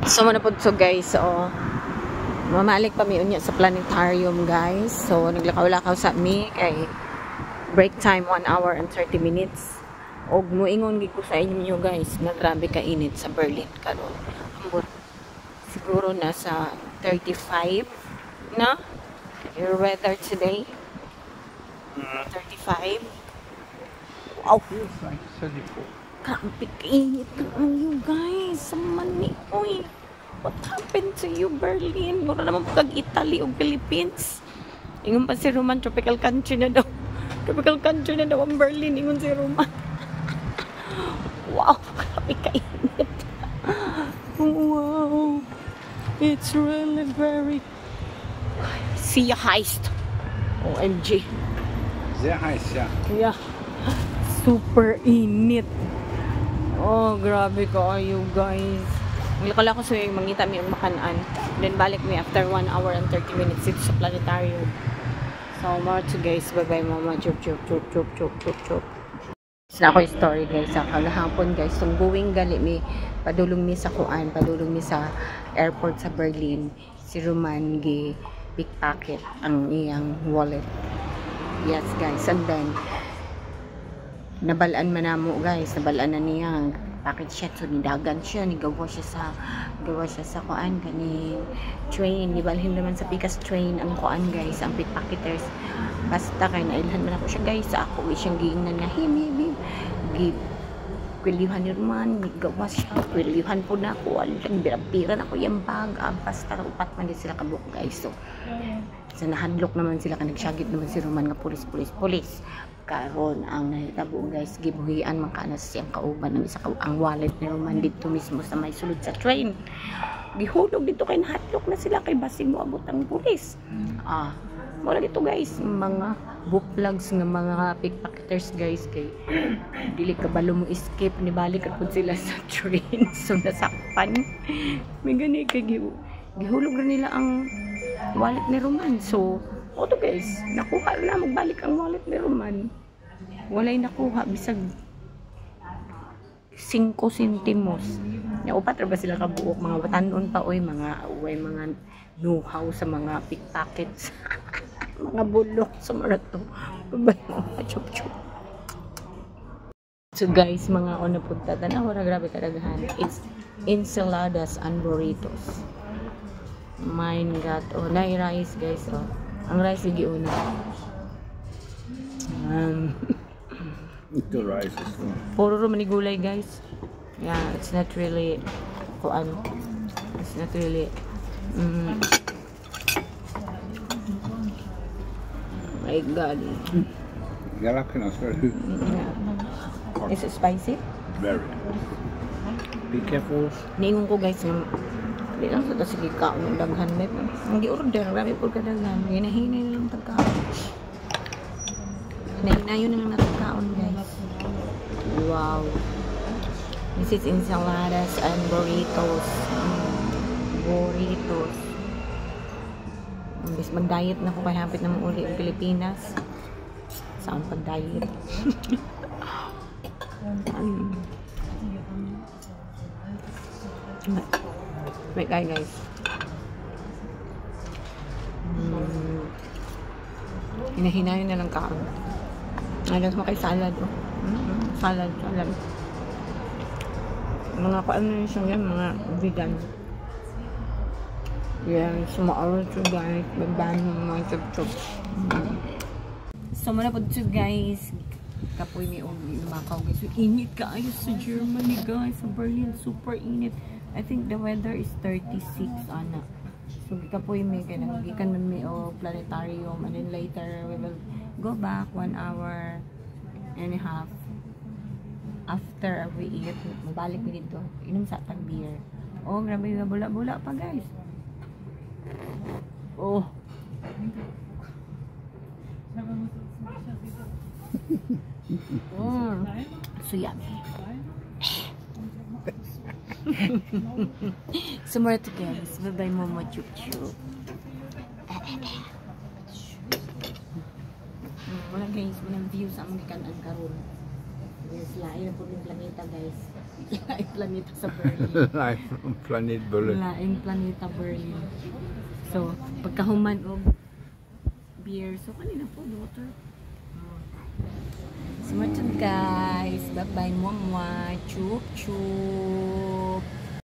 So mao na pud to, guys, so mamalik pa mi unya sa planetarium, guys. So naglakaw-lakaw sa mi kay break time 1 hour and 30 minutes. Og muingon gid ko sa inyo, guys, nga grabe ka init sa Berlin karon. Ambot siguro nasa 35 na your weather today. 35. Wow. Feels like 34. Grabe kainit kaayo, guys. Sa mani, uy. What happened to you, Berlin? Mura naman kag Italy o Philippines. Ingon pa si Roman, tropical country na daw. Tropical country na daw ang Berlin. Ingon si Roman. Wow, grabe kainit. Wow. It's really very sehr heiß. OMG. Sehr heiß, ja. Yeah. Super init. Oh, grabe kaayo, guys. Naglakaw ko sa yung mangita mi og makanan. Then balik mi after 1 hour and 30 minutes dito sa planetarium. So, mao to, guys. Bye-bye, mama. Chup, chup, chup, chup, chup, chup, chup. Na ako yung story, guys. Sa kagahapon, guys, tong going gali mi, padulong mi sa kuan, padulong mi sa airport sa Berlin. Si Roman gi pickpocket ang iyang wallet. Yes, guys. And then, nabalaan man namo, guys. Nabalaan na niya. Packet siya. So, nidagan siya. Nigawa siya sa, gawa siya sa kuan, kani train. Nibalhin naman sa pikas train ang kuan, guys. Ang pickpocketers. Basta kay nailhan man ako siya, guys. Sa ako siyang giingnan nga, "Him, him, him." Gi kwilyuhan ni Roman, gawa siya, kwilyuhan po na ako, alang, bira-bira na ako yung bag, ah, basta upat man din sila kabuok, guys. So, sa nahadlok naman sila, ka nagsyagit naman si Roman nga, "Pulis, pulis, pulis." Karon ang nahitabo, guys, gibuhian man kana sa siyang kauban ang isa ka ang wallet ni Roman dito mismo sa may sulod sa train. Gihulog dito kay nahadlok na sila kay basig mo abot ang pulis. Ah, wala dito, guys, mga buplogs nga mga pickpocketers, guys, kay dili ka balo mo escape, ni balik pud sila sa train. So nasakpan. May gani kay gihulog ra nila ang wallet ni Roman. So, oto, guys, nakuha na magbalik ang wallet ni Roman. Walay nakuha bisag 5 sentimos. Ya, upat ra ba sila kabuok, mga batanon pa oy, mga uy, mga know-how sa mga pickpockets. Mga bulok sa marato. Bye mga chup chup. So guys, mga ako napunta. Tanawa na, grabe kadaghan. It's enchiladas and burritos. Mein Gott. Oh, na rice, guys. Oh. Ang rice sige una. The rice is good. Puro ra man ni gulay, guys. Yeah, it's not really kuan. It's not really My God. Jalapenos very Yeah. Is it spicy? Very. Be careful. Niingon ko, guys, nga di lang sa sige kaon ng daghan may. Ang gi-order, grabe pud kadaghan. Ginahinay na lang tagkaon. Hinahinayon na lang natagkaon, guys. Wow. This is enchiladas and burritos. Burritos. Imbes mag-diet na ko kay hapit na uli ang Pilipinas. Saan pag-diet? Wait, guys, guys. Hinahinayon na lang kaon. Ano mo kay salad, oh. Salad, salad. Mga kung ano yun siya, mga vegan. Yes, maaro to, guys. Bye-bye mga chup-chup. So, mao na po to, guys. Kapoy mi og lumakaw, guys. So, init kaayo sa Germany, guys. Sa Berlin, super init. I think the weather is 36 ana. So, gikapoy mi kay naggikan man mi og planetarium and then later we will go back 1 hour and a half after we eat. Mabalik mi dito. Inom sa tag beer. Oh, grabe nga bula-bula pa, guys. Oh. So yummy. So mao to, guys. Bye-bye, mama chup chup. Wala, guys, walang view sa among gikanan karon. Yes, lain na po yung planeta, guys. Laing planeta sa Berlin. Live from Planet Berlin. Laing planeta Berlin. So, pagkahuman og beer, so kanina po, water. So, much, guys. Bye-bye. Mwah, mwah. Chup, chup.